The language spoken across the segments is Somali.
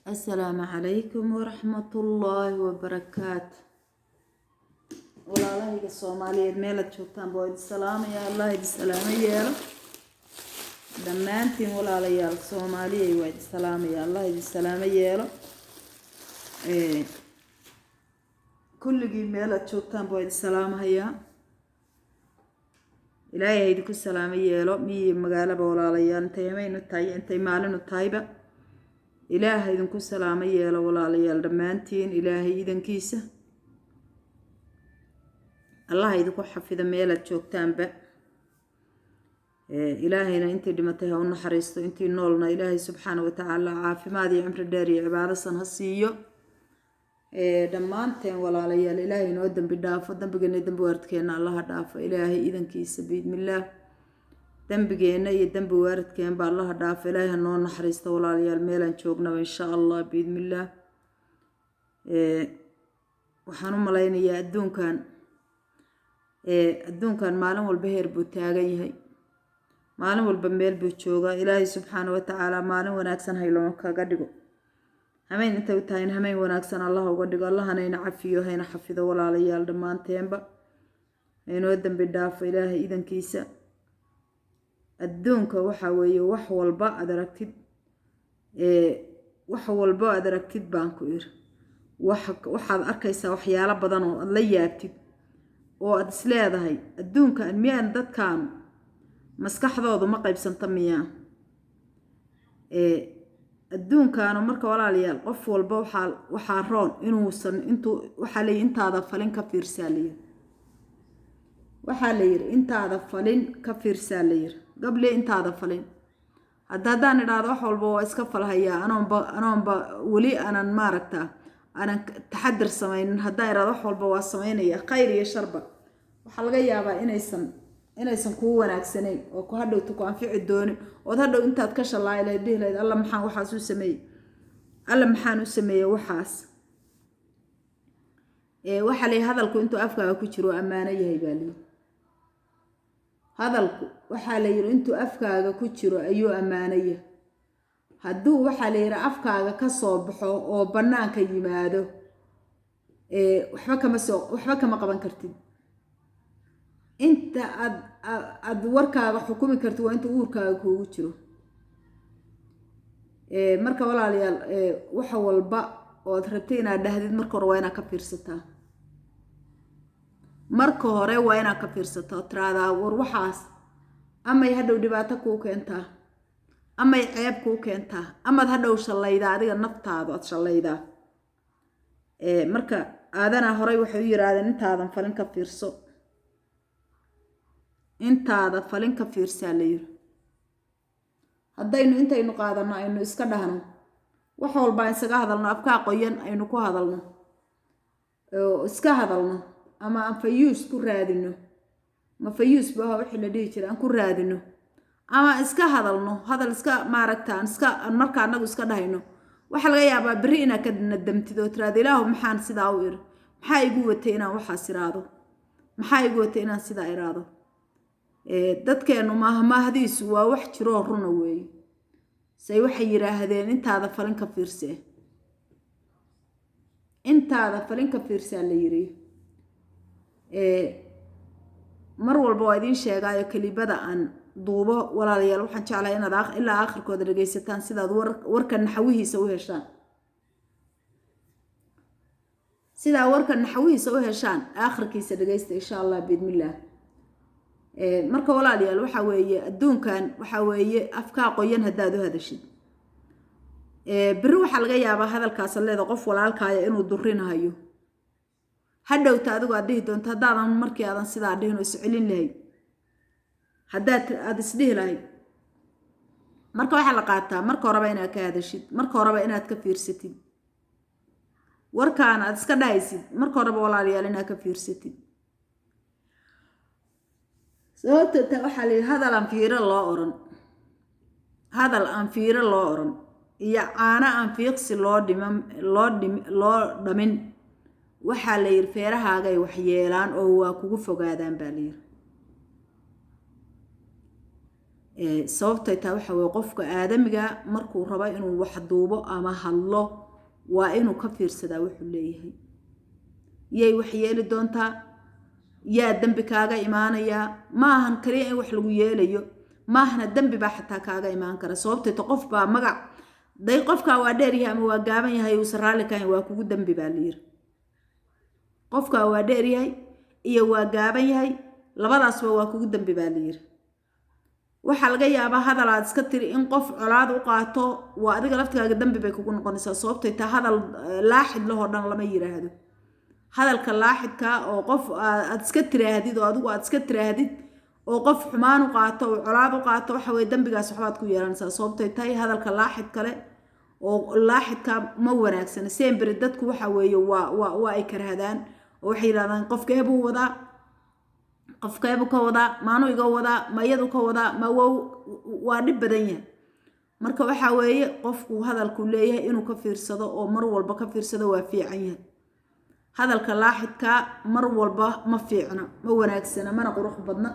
Asalaamu calaykum waraxmatullaahi wabarakaatu. Walaalahayga Soomaaliyeed meelaad joogtaan baa idin salaamaya. Allah idin salaamo yeelo dhammaantiin. Walaalayaal Soomaaliyay, waa idin salaamaya. Allah idin salaamo yeelo kulligii meelaad joogtaan baa idin salaamahayaa. Ilaahay ha idinku salaamo yeelo miyi magaalaba. Walaalayaal, intay hameynu tahay, intay maalinu tahayba, Ilaaha idinku salaamo yeelo walaalayaal dhammaantiin. Ilaahay idankiisa Allah idinku xafido meelaad joogtaanba. Ilaahayna intii dhimatay ha u naxariisto, intii noolna Ilaahay subxaana watacaala caafimaad iyo cimri dheer iyo cibaadasan ha siiyo dhammaanteen. Walaalayaal, Ilaahay inoo dembi dhaafo. Dembigeena, dembi waaridkeenna Allaha dhaafo. Ilaahay idankiisa, biidnillaah, dembigeenna iyo dembi waaridkeenba Allaha dhaafo. Ilaahay ha noo naxariisto walaalayaal meelaan joognaba, insha Allah, biidnillaah. Waxaan u malaynayaa adduunkan maalin walba heer buu taagan yahay, maalin walba meel buu joogaa. Ilaahay subxaana watacaala maalin wanaagsan hayloo kaga dhigo. Hameyn intay u tahayna hameyn wanaagsan Allah uga dhigo. Allahana ina cafiyo, hayna xafido walaalayaal dhammaanteenba, haynoo dembi dhaafo Ilaahay idankiisa. Adduunka waxaa weeye wax walba aad aragtid, wax walbo aad aragtid baan ku iri, waxaad arkaysaa waxyaalo badan oo aad la yaabtid oo aad isleedahay, adduunkan miyaan dadkaanu maskaxdoodu ma qaybsanta miyaa adduunkaanu? Marka walaalayaal, qof walba waxaa roon inuusan intuu, waxaa layihi, intaada falin ka fiirsaa layiri. Waxaa la yiri, intaada falin ka fiirsaa la yiri gable, intaada falin. Haddaan idhaahdo wax walba waa iska falhayaa, anoonba weli aanan maaragtaa aanan taxadir samaynin, haddaan idhahdo wax walba waa samaynaya, khayr iyo sharba, waxaa laga yaabaa inaysan kuu wanaagsanayn oo ku hadhowta ku anfici doonin, ood hadhow intaad ka shallaayi lahayd dhihi lahayd, "Alla, maxaan waxaas u sameeyey? Alla, maxaan u sameeyey waxaas?" Waxaa la yidhi, hadalku intuu afkaaga ku jiro ammaano yahay baa layidhi. Hadalku waxaa la yidhi intuu afkaaga ku jiro ayuu ammaano yahay. Hadduu, waxaa la yidhi, afkaaga ka soo baxo oo bannaanka yimaado, waxba kama qaban kartid. Inta aad warkaaga xukumi kartid waa inta uurkaaga kuugu jiro. Marka walaalayaal, waxa walba oo aad rabtay inaad dhahdid, marka hore waa inaad ka fiirsataa. Marka hore waa inaad ka fiirsataa oo tiraahdaa, war waxaas amay hadhow dhibaato kuu keentaa, amay ceeb kuu keentaa, amaad hadhow shallaydaa, adiga naftaadu aad shallaydaa. Marka aadanaa horey waxay u yiraahdeen, intaadan falin ka fiirso, intaada falin ka fiirsaa la yiri. Haddaynu intaynu qaadano aynu iska dhahno wax walbaan isaga hadalno, afkaa qoyan aynu ku hadalno oo iska hadalno, ama aan views ku raadino, ma views ba wixii la dhihi jiray aan ku raadino, ama iska hadalno hadal iska maaragta aan iska aan marka annagu iska dhahayno, waxaa laga yaabaa berri inaad ka nadamtid oo tiraado, "Ilaahu, maxaan sidaa u iri? Maxaa igu watay inaan waxaas iraado? Maxaa igu watay inaan sidaa iraado?" Dadkeenu maahmaahdiisu waa wax jiroo runa weeye. Say waxay yidhaahdeen, intaada falin ka fiirsee, intaada falin ka fiirsaa la yiri. Mar walba waa idiin sheegaayo, kelibada aan duubo walaalayaal, waxaan jeclahay inaad ilaa aakhirkooda dhegaysataan sidaad warka naxwihiisa u heshaan. Sidaa warka naxwihiisa u heshaan, aakhirkiisa dhegaysta, insha Allah, biidnillaah. Marka walaalayaal, waxaa weeye adduunkan waxaa weeye afkaa qoyan haddaad u hadashid, berri waxaa laga yaabaa hadalkaas leeda qof walaalkaaya inuu durinahayo. Hadhowta adigu aad dhihi doonto, haddaadan markii aadan sidaa dhihin oo iscelin lahayd, haddaad aada isdhihi lahayd. Marka waxaa la qaataa marka horeba inaad ka hadashid, marka horeba inaad ka fiirsatid warkaan aad iska dhahaysid, marka horeba walaalayaal inaad ka fiirsatid. Sababta ta waxaa la yidhi, hadal aan fiiro loo oran, hadal aan fiiro loo oran iyo caano aan fiiqsi loo dhima loo dhim loo dhamin, waxaa la yidhi, feerahaagay waxyeelaan oo waa kugu fogaadaan baa la yidhi. Sababtay taa waxa weye, qofka aadamiga markuu rabo inuu wax duubo ama hadlo, waa inuu ka fiirsadaa wuxuu leeyahay. Yay wax yeeli doontaa? Yaa dembi kaaga imaanayaa? Ma ahan kaliya in wax lagu yeelayo, maahana dembi baa xataa kaaga imaan kara. Sababtay ta qof baa magac day, qofkaa waa dheer yahay ama waa gaaban yahay, uusan raalli kahayn, waa kugu dembi baa layiri. Qofkaa waa dheer yahay iyo waa gaaban yahay, labadaasba waa kugu dembi baa layiri. Waxaa laga yaabaa hadal aad iska tiri in qof colaad u qaato, waa adiga laftigaaga dembi bay kugu noqonaysaa. Sababtay taa hadal laaxid lahoo dhan lama yiraahdo. Hadalka laaxidka oo qof aad iska tiraahdid, oo adigu aad iska tiraahdid, oo qof xumaan u qaato oo colaad u qaato, waxa weye dembigaas waxbaad ku yeelanaysaa. Sababtay tahay hadalka laaxid kale oo laaxidka ma wanaagsana. Semberi dadku waxa weeye waa ay karhadaan oo waxay yidhahdaan, qofkeebuu wadaa? Qofkeebuu ka wadaa? Maanu iga wadaa? Ma iyadu ka wadaa? Ma wow, waa dhib badan yahay. Marka waxa weeye qofku hadalku leeyahay inuu ka fiirsado oo mar walba ka fiirsado waa fiican yahay. Hadalka laaxidka mar walba ma fiicna, ma wanaagsana, mana qurux badna.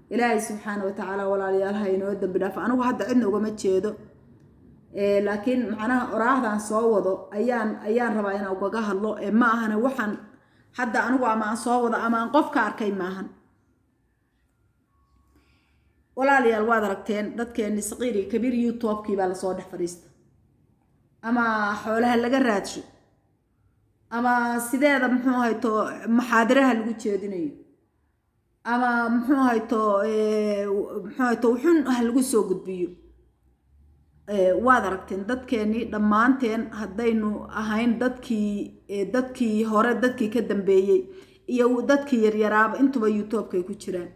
Ilaahay subxaana watacaala walaalayaal ha inoo dambi dhaafo. Anigu hadda cidna ugama jeedo, laakiin macnaha oraahdan soo wado ayaan rabaa inaan ugaga hadlo. Ma ahana waxaan hadda anigu ama aan soo wado ama aan qof ka arkay maahan. Walaalayaal, waad aragteen dadkeeni saqiir iyo kabiir YouTube-kii baa lasoo dhex fadhiista, ama xoolaha laga raadsho, ama sideeda muxuu hayto maxaadiraha lagu jeedinayo, ama muxuu hayto wuxun ah lagu soo gudbiyo. Waad aragteen dadkeenii dhammaanteen haddaynu ahayn dadkii hore, dadkii ka dambeeyey iyo dadkii yaryaraaba, intuba YouTube-kay ku jiraan.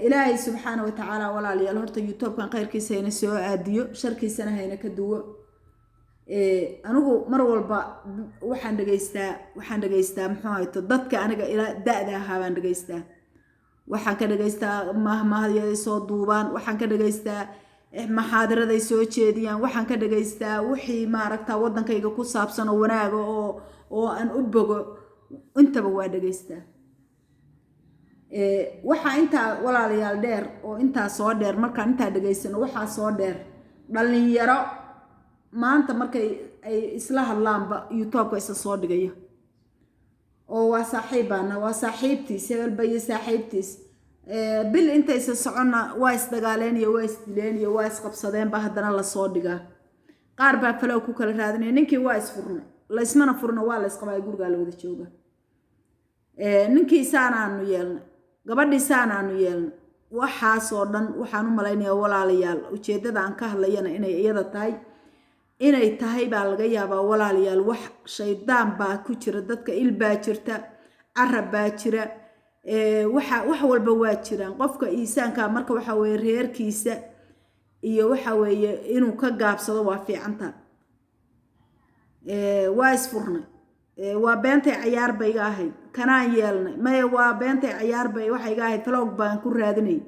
Ilaahay subxaana wa tacaala walaalayaal horta YouTube-kan khayrkiisa hayna soo aadiyo, sharkiisana hayna ka duwo. Anigu mar walba waxaan dhegeystaa muxuu hayto dadka aniga ila da-da ahaa baan dhegeystaa. Waxaan ka dhegeystaa mahmahyaday soo duubaan, waxaan ka dhegeystaa maxaadiraday soo jeediyaan, waxaan ka dhegeystaa wixii maaragta waddankayga ku saabsan oo wanaaga oo aan u bogo, intaba waa dhegeystaa. Waxaa intaa walaalayaal dheer oo intaa soo dheer, markaan intaa dhegeysano, waxaa soo dheer dhalinyaro maanta markay ay isla hadlaanba YouTube-ka isa soo dhigaya oo waa saaxiibbaana, waa saaxiibtiis hebelba iyo saaxiibtiis, bil intaysa soconna waa isdagaaleen iyo waa isdileen iyo waa isqabsadeenba haddana lasoo dhigaa. Qaar baa follow ku kala raadinaya. Ninkii waa isfurnay, laysmana furna, waa la isqabaa, gurigaa la wada jooga. Ninkii saanaanu yeelnay, gabadhii saanaanu yeelnay. Waxaasoo dhan waxaan u malaynayaa walaalayaal, ujeeddada aan ka hadlayana inay iyada tahay, inay tahay baa laga yaabaa. Walaalayaal, wax shaydaan baa ku jira dadka, il baa jirta, carab baa jira, waxa wax walba waa jiraan. Qofka iisaanka marka waxa weeye reerkiisa iyo waxa weeye inuu ka gaabsado waa fiicanta. Waa isfurnay, waa beentay, cayaar bay iga ahayd, kanaan yeelnay, maya waa beentay, cayaar bay waxay iga ahayd, follow baan ku raadinayay.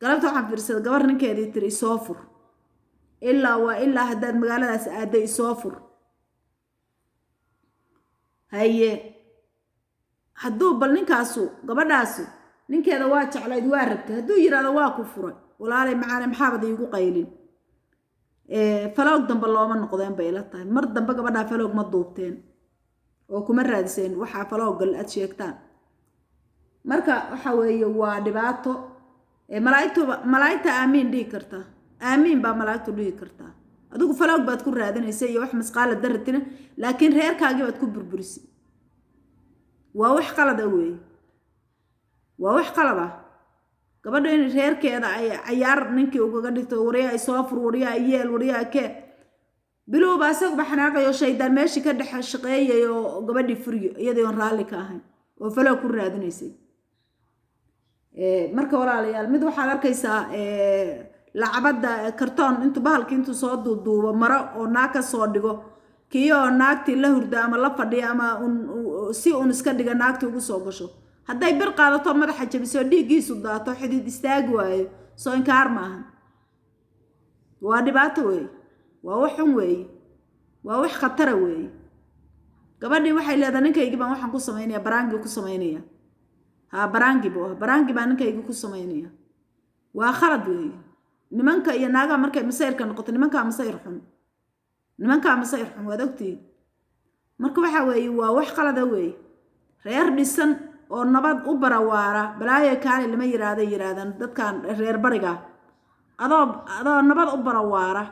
Galabta waxaan fiirsaday gabar ninkeedii tiri, "Isoo fur, ilaa waa ilaa haddaad magaaladaas aadday isoo fur." Haye, hadduu bal ninkaasu, gabadhaasu ninkeeda waa jeclayd, waa rabtay, hadduu yidhahdo waa ku furay, walaalay macaane, maxaabad iigu qaylin? Follow dambe looma noqdeen bay ila tahay. Mar dambe gabadhaa follow ma duubteen oo kuma raadiseen waxaa follow-gal aad sheegtaan. Marka waxa weeye waa dhibaato. Malaaigtuba, malaa'igta aamiin dhihi karta, aamiin baa malaa'igtu dhihi kartaa. Adigu follow baad ku raadinaysa iyo wax masqaala daratina, laakiin reerkaagii baad ku burburisay. Waa wax qalada weeye, waa wax qalad ah. Gabadha in reerkeeda ay cayaar ninkii ugaga dhigto, waryaa isoo fur, waryaa yeel, waryaa kee, bilowba asaguba xanaaqayo, shaydaan meeshii ka dhex shaqeeyay oo gabadhii furiyo iyadii oon raalli ka ahayn oo follow ku raadinaysay. Marka walaalayaal, mid waxaad arkaysaa lacabadda kartoon intuu bahalkii intuu soo duuduubo maro oo naag ka soo dhigo, kii oo naagtii la hurda ama la fadhiya ama si uun iska dhiga naagtii ugu soo gasho, hadday bir qaadato madaxa jabiso, dhiiggiisu daato, xidid istaagi waayo, soo inkaar maahan? Waa dhibaato weeye, waa wax xun weeye, waa wax khatara weeye. Gabadhii waxay leedahay, "Ninkaygii baan waxaan ku samaynaya prank-i ku samaynaya." Haa, prank-i buu ah, prank-i baa ninkaygii ku samaynaya. Waa khalad weeye. Nimanka iyo naagaha markay masayrka noqoto, nimankaa masayr xun, nimankaa masayr xun, waad ogtihiin. Marka waxa weeye, waa wax qalada weeye. Reer dhisan oo nabad u barawaara balaayo kaale lama yiraahdo, yiraahdaan dadkan reer bariga. Adoo nabad u barawaara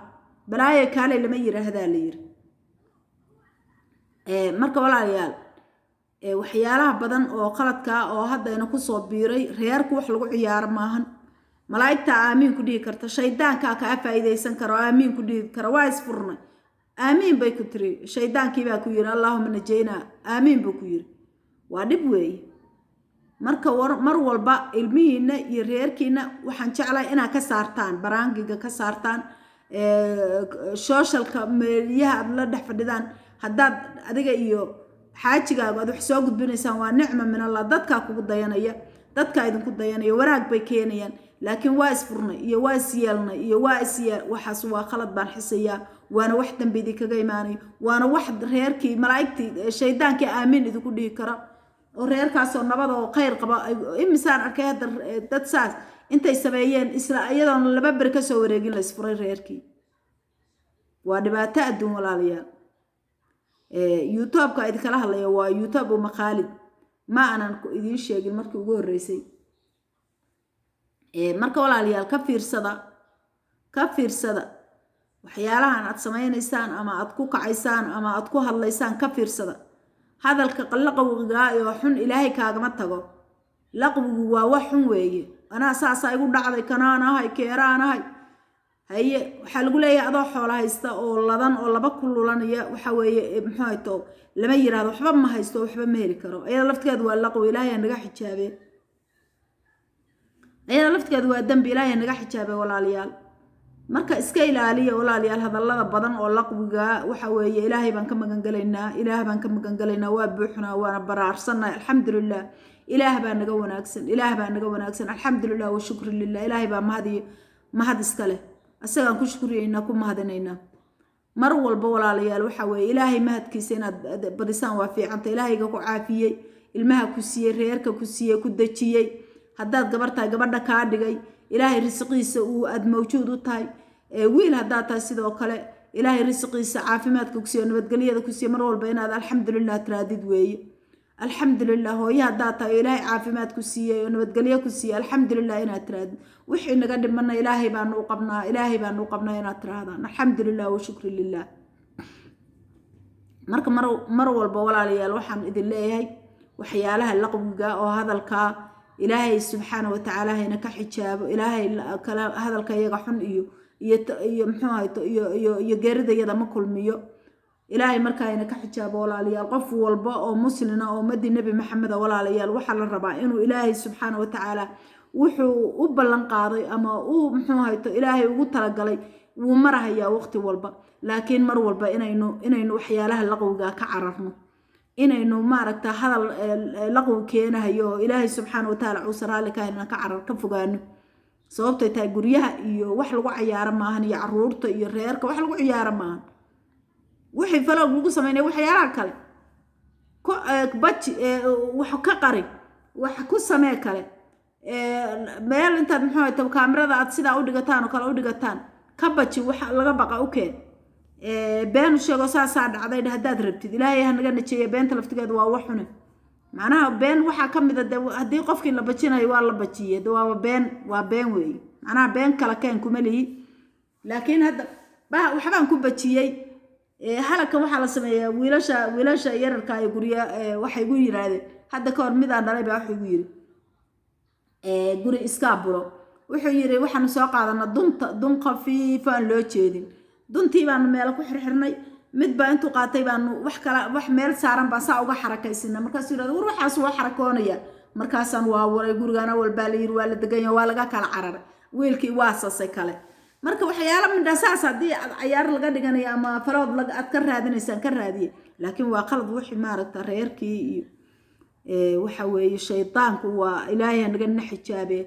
balaayo kaale lama yiraahdaa la yiri. Marka walaalayaal, waxyaalaha badan oo qaladka oo haddayna kusoo biiray, reerku wax lagu ciyaaro maahan. Malaa'igta aamiin ku dhihi karta, shaydaankaa kaa faa'iidaysan kara oo aamiin ku dhihi kara. Waa isfurnay, aamiin bay ku tiri, shaydaankii baa ku yiri allaahuma najaynaa, aamiin buu ku yiri. Waa dhib weeye. Marka mar walba ilmihiina iyo reerkiina waxaan jeclahay inaad ka saartaan baraangiga, ka saartaan socialka, meeliyaha aad la dhex fadhidaan. Haddaad adiga iyo xaajigaagu aad wax soo gudbinaysaan, waa nicma min Allah. Dadkaa kugu dayanaya, dadkaa idinku dayanaya, wanaag bay keenayaan. Laakiin waa isfurnay iyo waa isyeelnay iyo waa isyeel, waxaas waa khalad baan xisayaa, waana wax dambi idinkaga imaanayo, waana wax reerkii malaa'igtii shaydaankii aamiin idinku dhihi kara oo reerkaasoo nabad oo khayr qaba. Imisaan arkay hadda dad saas intay sameeyeen, isla iyadoon 2 beri kasoo wareegin la isfuray reerkii. Waa dhibaato adduun, walaalayaal. YouTube-ka idinkala hadlaya waa YouTube Uma Khaalid, ma aanan idiin sheegin markii ugu horreysay. Marka walaalayaal, ka fiirsada, ka fiirsada waxyaalahan aad samaynaysaan ama aad ku kacaysaan ama aad ku hadlaysaan. Ka fiirsada hadalka laqwigaa oo xun, Ilaahay kaagama tago. Laqwigu waa wax xun weeye. Anaa saasaa igu dhacday, kanaan ahay, keeraan ahay. Haye, waxaa lagu leeyahay adoo xoola haysta oo ladan oo laba ku lulanaya, waxa weeye, muxuu hayto, lama yiraahdo waxba ma haysto, waxba ma heli karo. Iyada laftigeedu waa laqwi, Ilaahay ha naga xijaabe. Iyada laftigeedu waa dembi, Ilaahay ha naga xijaabe, walaalayaal. Marka iska ilaaliya, walaalayaal, hadallada badan oo laqwiga. Waxa weeye, Ilaahay baan ka magangelaynaa, Ilaah baan ka magangelaynaa. Waa buuxnaa, waana baraarsannahay, alxamdulilah. Ilaah baa naga wanaagsan, Ilaah baa naga wanaagsan, alxamdulilah wa shukru lilah. Ilaahay baa mahad iyo mahad iska leh, asagaan ku shukriyeynaa, ku mahadinaynaa mar walba. Walaalayaal, waxa weeye, Ilaahay mahadkiisa inaad badisaan waa fiicanta. Ilaahayga ku caafiyey, ilmaha ku siiyey, reerka ku siiyey, ku dejiyey, haddaad gabar tahay gabadha kaa dhigay, Ilaahay risiqiisa uu aad mawjuud u tahay, wiil haddaad tahay sidoo kale, Ilaahay risiqiisa, caafimaadka ku siiyo, nabadgelyada ku siiyo, mar walba inaad alxamdulilah tiraadid weeye. Alxamdulilah. Hooye haddaad tahay oo Ilaahay caafimaad ku siiyey oo nabadgelyo ku siiyey, alxamdulilah inaad tiraadid. Wixii naga dhimana Ilaahay baanu u qabnaa, Ilaahay baanu u qabnaa inaad tirahdaan, alxamdulilah wa shukri lilah. Marka mar walba, walaalayaal, waxaan idin leeyahay waxyaalaha laqwiga oo hadalkaa Ilaahay subxaana watacaala hayna ka xijaabo. Ilaahay kala hadalka iyaga xun iyo muxuu hayto iyo geeridayada ma kulmiyo. Ilaahay markaa hayna ka xijaabo, walaalayaal. Qof walba oo muslina oo ummadii Nebi Maxameda, walaalayaal, waxaa la rabaa inuu Ilaahay subxaana watacaala wuxuu u ballan qaaday ama uu muxuu hayto Ilaahay ugu talagalay wuu marahayaa waqti walba. Laakiin mar walba inaynu waxyaalaha laqwiga ka cararno, inaynu maaragta hadal laqwi keenahayo oo Ilaahay subxaana watacaala uusan raalli ka hayn inaan ka carar, ka fogaano. Sababtay tahay, guryaha iyo wax lagu cayaaro maahan, iyo caruurta iyo reerka wax lagu ciyaaro maahan. Wixii vlog lagu sameynaya, waxyaalaha kale baji, wax ka qari, wax ku samee kale meel intaad muxuu ahayto kaamirada aad sidaa u dhigataan oo kale u dhigataan, ka baji, wax laga baqa u keen, been u sheego, saasaa dhacday dheh haddaad rabtid. Ilaahay ha naga najeeya, beenta laftigeedu waa wax xune. Macnaha been waxaa ka mid a de haddii qofkii la bajinayo waa la bajiyey, de waaba been, waa been weeye. Macnaha been kala keen kuma lihi, laakiin hadda waxbaan ku bajiyey. Halkan waxaa la sameeyaa wiilasha yararka ee gurya. Waxay igu yiraahdeen hadda ka hor, midaan dhalay baa wuxuu igu yiri, guri iskaa buro, wuxuu yiri waxaanu soo qaadanaa dunta, dun khafiifo aan loo jeedin. Duntii baanu meelo ku xirxirnay, mid baa intuu qaatay baanu wax kala, wax meel saaran baan saa uga xarakaysina. Markaasuu yirahda, war waxaas waa xarakoonaya. Markaasaan waa waray gurigana walbaa la yiri waa la degan yahay, waa laga kala cararay, wiilkii waa sasay kale. Marka waxyaala midha saas haddii aad cayaar laga dhiganayo ama vlog aad ka raadinaysaan, ka raadiye, laakiin waa qalad wixii maaragta reerkii iyo waxa weeye shaydaanku waa Ilaahay ha naga xijaabe.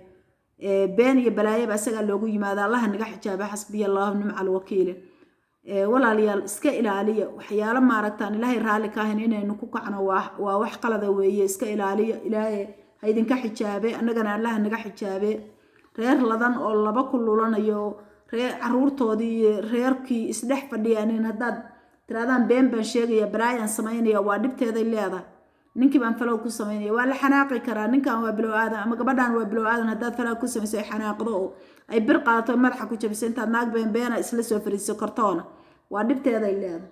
Been iyo balaayaba isagaa loogu yimaada, Allaha naga xijaabe. Xasbiya Allahu nimca alwakiile. Walaalayaal, iska ilaaliya waxyaalo maaragtaan Ilaahay raalli ka ahayn inaynu ku kacno, waa wax qalada weeye. Iska ilaaliya, Ilaahay ha idinka xijaabe, annagana Allaha naga xijaabe. Reer ladan oo laba ku lulanayo, reer caruurtoodii iyo reerkii isdhex fadhiyaanin, haddaad tiraadaan been baan sheegaya, balaayaan samaynaya, waa dhibteeday leedahay. Ninkii baan falow ku samaynaya, waa la xanaaqi karaa. Ninkan waa bilow aadan ama gabadhan waa bilow aadan. Haddaad falow ku samayso, ay xanaaqdo oo ay bir qaadato, madaxa ku jabiso, intaad naag been beena isla soo fariiso kartoona, waa dhibteeday leedahay.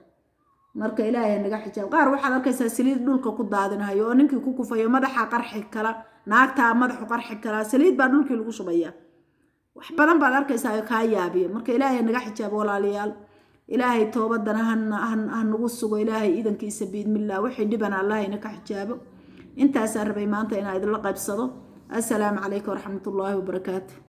Marka Ilaahay naga xijaab. Qaar waxaad arkaysaa saliid dhulka ku daadinayo oo ninkii ku kufayo, madaxa qarxi kara, naagtaa madaxu qarxi karaa, saliid baa dhulkii lagu shubaya. Wax badan baad arkaysaa kaa yaabiyo. Marka Ilaahay naga xijaabo, walaalayaal. Ilaahay toobadana ha nagu sugo, Ilaahay idankiisa, biidmillah. Wixii dhibana Allah ina ka xijaabo. Intaasaan rabay maanta inaan idinla qaybsado. Assalaamu calaykum waraxmatullaahi wabarakaatu.